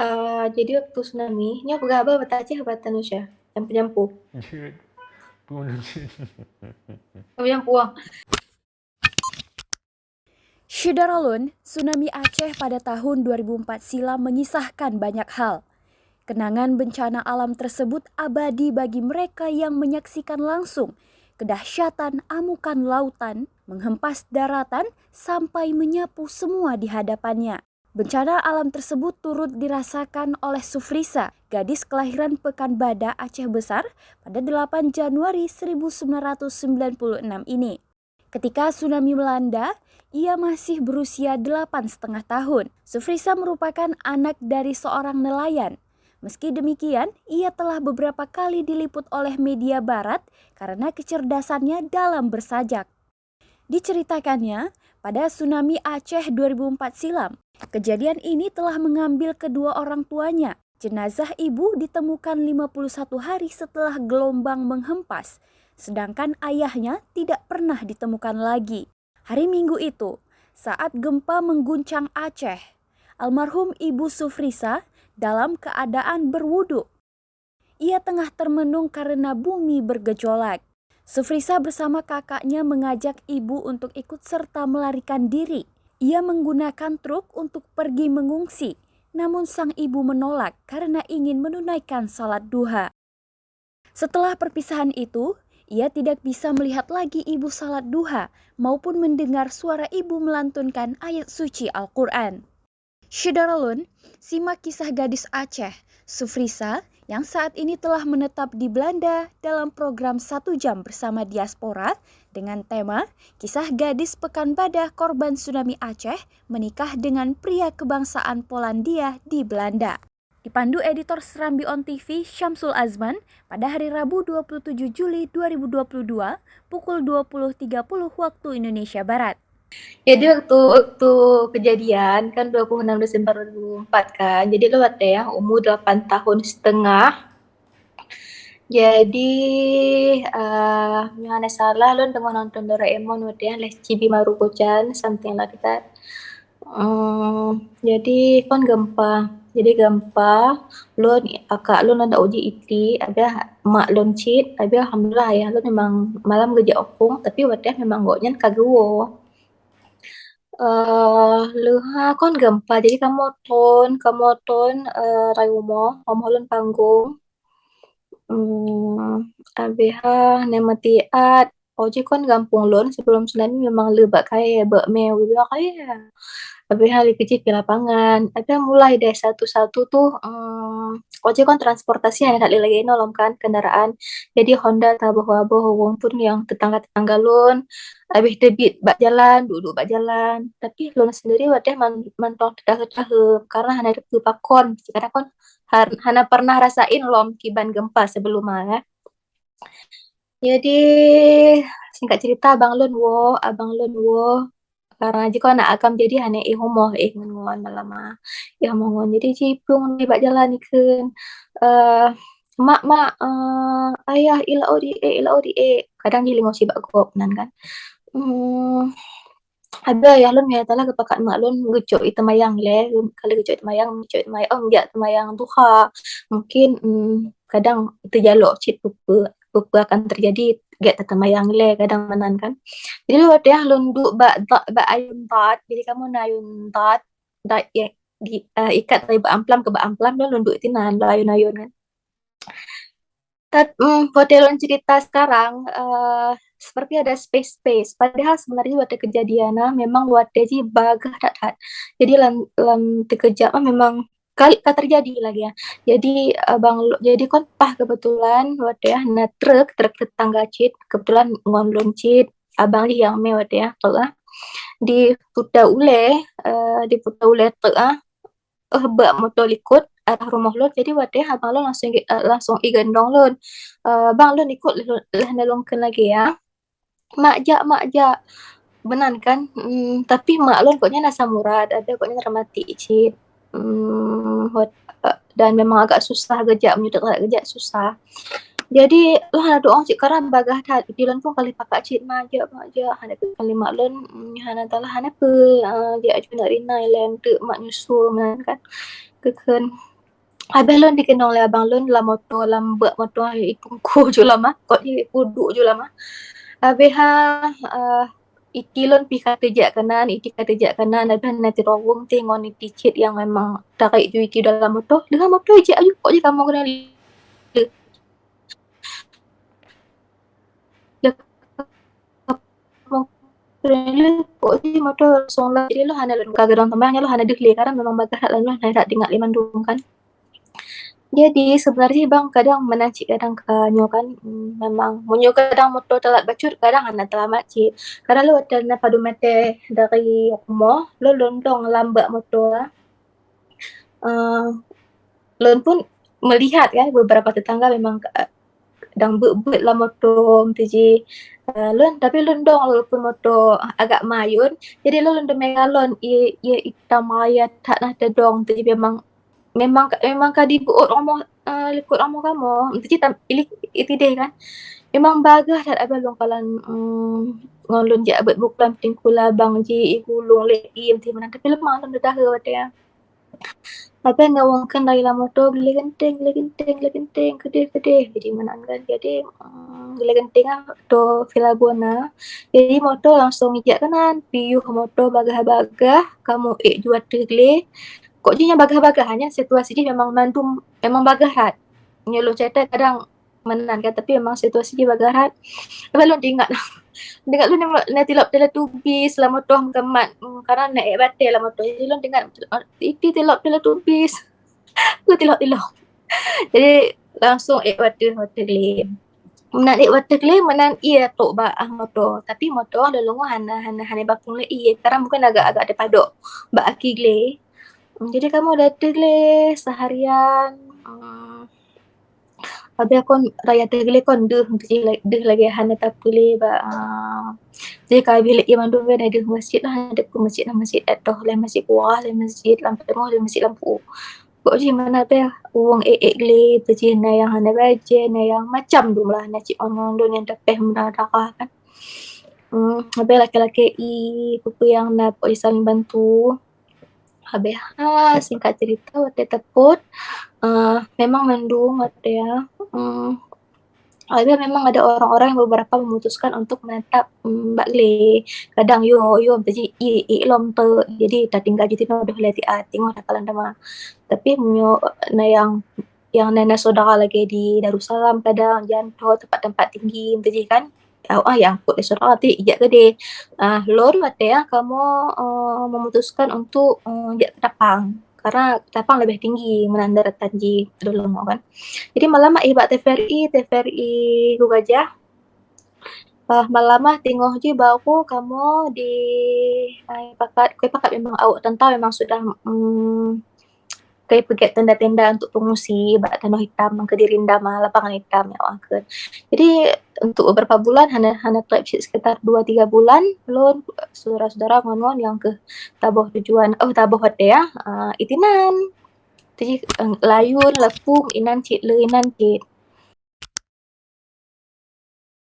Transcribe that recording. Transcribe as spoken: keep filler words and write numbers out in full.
Ah, jadi waktu tsunami, nyoe peugah haba bak Aceh bak Indonesia, jampu-jampu. Jeuet. Peue maksud? Jampu-jampu ah. Syedara lôn, tsunami Aceh pada tahun dua ribu empat silam mengisahkan banyak hal. Kenangan bencana alam tersebut abadi bagi mereka yang menyaksikan langsung kedahsyatan amukan lautan menghempas daratan sampai menyapu semua di hadapannya. Bencana alam tersebut turut dirasakan oleh Sufrisa, gadis kelahiran Pekanbadak, Aceh Besar, pada delapan Januari seribu sembilan ratus sembilan puluh enam ini. Ketika tsunami melanda, ia masih berusia delapan setengah tahun. Sufrisa merupakan anak dari seorang nelayan. Meski demikian, ia telah beberapa kali diliput oleh media barat karena kecerdasannya dalam bersajak. Diceritakannya, pada tsunami Aceh dua ribu empat silam, kejadian ini telah mengambil kedua orang tuanya. Jenazah ibu ditemukan lima puluh satu hari setelah gelombang menghempas, sedangkan ayahnya tidak pernah ditemukan lagi. Hari Minggu itu, saat gempa mengguncang Aceh, almarhum ibu Sufrisa dalam keadaan berwudu. Ia tengah termenung karena bumi bergejolak. Sufrisa bersama kakaknya mengajak ibu untuk ikut serta melarikan diri. Ia menggunakan truk untuk pergi mengungsi, namun sang ibu menolak karena ingin menunaikan salat duha. Setelah perpisahan itu, ia tidak bisa melihat lagi ibu salat duha maupun mendengar suara ibu melantunkan ayat suci Al-Quran. Syedara lôn, simak kisah gadis Aceh, Sufrisa, yang saat ini telah menetap di Belanda dalam program Satu Jam Bersama Diaspora dengan tema Kisah Gadis Pekanbadak Korban Tsunami Aceh Menikah dengan Pria Kebangsaan Polandia di Belanda. Dipandu editor Serambi On T V, Syamsul Azman, pada hari Rabu dua puluh tujuh Juli dua ribu dua puluh dua, pukul dua puluh tiga puluh waktu Indonesia Barat. Jadi waktu, waktu kejadian kan dua puluh enam Desember dua ribu empat kan. Jadi lôn watèe nyan umur delapan tahun setengah. Jadi, eh, meunyoe hana salah lôn teungoh nonton Doraemon watèe nyan lé Chibi Maruko-chan, something like that. Ehm, jadi kon gempa. Jadi gempa, lôn, akak lôn, lôn dak uji iti, abeh mak lôn cit, abeh alhamdulillah ayah lôn memang malam geujak u apui, tapi watèe nyan memang gobnyan ka geuwoe. Eh, leuha kon gempa, jadi kamoe thôn, kamoe thôn, eh, raya rumoh, rumoh lôn Panggong. Hmm, abeh ha, na meuti at, oh jih kon gampông lôn sebelum tsunami memang le bak kayèe, bak mè u luwa kayèe. Abeh ha, lheuh keuh jih pih lapangan. Abeh mulai deh satu-satu tuh, hmm, oh jih kon transportasi hana that lé lagèe inoe lom kan, kendaraan. Jadi Honda taboh-boh, wong pun nyang tetangga-tetangga lôn, abeh teubiet bak jalan, duek-duek bak jalan. Tapi lôn sendiri watèe man-, mantong teudahe-dahe, karena hana teupeue pakon. Kadang kon har-, hana pernah rasain lom kiban gempa sebelum nyan, ya. Jadi, singkat cerita, abang lôn woe, abang lôn woe. Karena jih kon na agam, jadi hana éh rumoh, éh ngon-ngon malam nyan. Éh rumoh ngon. Jadi jiplueng di bak jalan ikheun, eh, "Mak, mak, eh, ayah, i laôt di ék, i laôt di ék." Kadang jih lingong sibak gob nan kan. Hmm, Ada ayah lôn nyang teungoh geupakat mak lôn geucok i teumayang ilèe, ka lheueh geucok i teumayang, geucok i teumayang, oh, geujak teumayang duha. Mungkin, mm, kadang teujalok cit peue-peue, peue-peue akan teujadi, geujak teumayang ilèe kadang meunan kan. Jadi lôn watèe nyan lôn duek bak, bak, bak ayôn dot, jadi kamoe na ayôn dot, dot ya, di, eh, ikat dari bak amplam keu bak amplam, lôn, lôn duek sinan, lôn ayôn-ayôn kan. Tat-, mm, watèe lôn cerita sekarang, eh, seperti ada space-space. Padahal sebenarnya watèe kejadian nyan memang watèe jih bagaih that-that. Jadi lam, lam teukeujap nyan memang ka, ka terjadi lagi ya. Jadi, eh, abang lo-, jadi kon paih kebetulan watèe nyan na truk, truk tetangga cit, kebetulan ngon lôn cit, abang jih nyang mè watèe nyan, truk nyan. Diputa ulèe, eh, diputa ulèe truk nyan, eh, bak moto likot arah rumoh lôn. Jadi watèe nyan abang lôn langsung, eh, langsung igeundong lôn. Eh, "Bang, lôn ikot lôn, lôn, lôn kheun lagèe nyan. Mak jak, mak jak." Meunan kan. Mm, tapi mak lôn gobnyan asam urat, abeh gobnyan rematik cit. Mm, wat-, eh, dan memang agak susah geujak, meunyoe that geujak susah. Jadi, lôn hana duek cit, karena bagaih that. Di lôn pun ka lheueh pakat cit, "Mak jak, mak jak." Hana keu kali mak lôn, mm, hana talah, hana peue, eh, jak aju ngon Rina ilèe, teuk mak nyusu meunan kan. Geukheun, Habéh lôn dikeunong lé abang lôn lam moto, lam bak moto, i teungku ju lama, kot ji puduk ju lama. Habéh ha, uh, iti lôn pih ka teujak kanan, iti ka teujak kanan, habéh na teurowong teh ngon iti cit nyang memang tarék ju iti dalam moto. Deungon moto ijak laju, kot ji kamoe keunan lé. Kok ji moto langsung laju lôn hana lôn ka geudong teuma nyan lôn hana deuh lé, karena memang bagaih that lôn hana that teuingat lé mandum kan. Jadi sebenarnya bang kadang meunan cit kadang ka nyoe kan, mm, memang meunyoe kadang moto teulat bacut kadang hana teulamat cit. Kadang lôn watèe na padum watèe dari rumoh, lôn lôn dong lam bak moto lah. Uh, lôn pun melihat kan beberapa tetangga memang uh, dang beuet-beuet lam moto tu ji. Uh, lôn tapi lôn dong walaupun moto agak mayun. Jadi lôn, lôn deungoe galon ie, ie itam raya that na teudong tu ji memang memang memang ka dibeuet rumoh uh, likot rumoh kamoe. Tu ji tam ilik itideh kan. Memang bagaih that abang lôn kalan um, ngon lôn jak beuet buku lam tingkula bang ji i gulong lé iem ti meunan tapi leumah lôn deudahe watèe. Tapi na wong kheun dari lam moto geulegenteng, geulegenteng, geulegenteng, keudeh, keudeh. Jadi meunan kan. Jadi um, geulegenteng lah moto Filabona. Jadi moto langsung ijak kanan, piôh moto bagaih-bagaih, kamoe ék ju ateueh glé. Kok ji nyang bagaih-bagaih, hanya situasi jih memang mandum memang bagaih that. Nyoe lôn cerita kadang meunan kan, tapi memang situasi jih bagaih that. Tapi lôn teuingat, teuingat lôn na tilop Teletubbies lam moto meukeumah, karena na ék batèe lam moto. Jadi lôn teuingat iti tilop Teletubbies. Aku tilop-tilop. Jadi langsung ék watèe, watèe glé. Meunan ék watèe glé, meunan ie tok bak ah moto. Tapi moto lôn lôn hana hana hana bakong lé ie. Karena mungkin agak-agak teupadok bak aki glé. Jadi kamoe watèe glé seharian. Um, Habéh kon raya teuglé kon deuh, deuh lagèe hana tapeulé bak uh, jadi ka habéh lé ie mandum kan deuh masjid lah, deuh masjid lah, masjid atoh lé masjid kuah lé masjid lam teungoh lé masjid lam pu. Kok ji mana teh uwong ék-ék glé tu ji na nyang hana bajèe, na nyang macam dum lah, na cit ondong-ondong nyang tapéh meudarah kan. Hmm, habéh lakèe-lakèe i peue-peue nyang na pok saling bantu. Habéh ha singkat cerita watèe tapot uh, memang mandum watèe ya. Hmm, Ada memang ada orang-orang yang beberapa memutuskan untuk menetap um, bak glé. Kadang yo yo teuji i i lom tu. Jadi tatinggai di tino deh leti a tingoh dah kalan dama. Tapi menyo na yang yang nana saudara lagi di Darussalam kadang janto tempat-tempat tinggi teuji kan. Awak ah yang kut saudara ti ijak gede. Ah lor watèe ya kamu uh, memutuskan untuk uh, jak tapang. Karena tapang lebih tinggi menandai daratan ji dulu kan. Jadi malam ah bak TVRI, TVRI Gugajah. Uh, malam ah tengok ji baru kamu di uh, pakat, kue pakat memang awak tentang memang sudah um, kue pakai tenda-tenda untuk pengungsi bak tanoh hitam yang ke dirindam ah, lapangan hitam yang akan. Jadi untuk beberapa bulan hana hana trip sekitar dua tiga bulan belum saudara-saudara ngon-ngon yang ke taboh tujuan oh taboh hotel ya uh, itinan. Jadi uh, layun lapung inan cit le inan cit.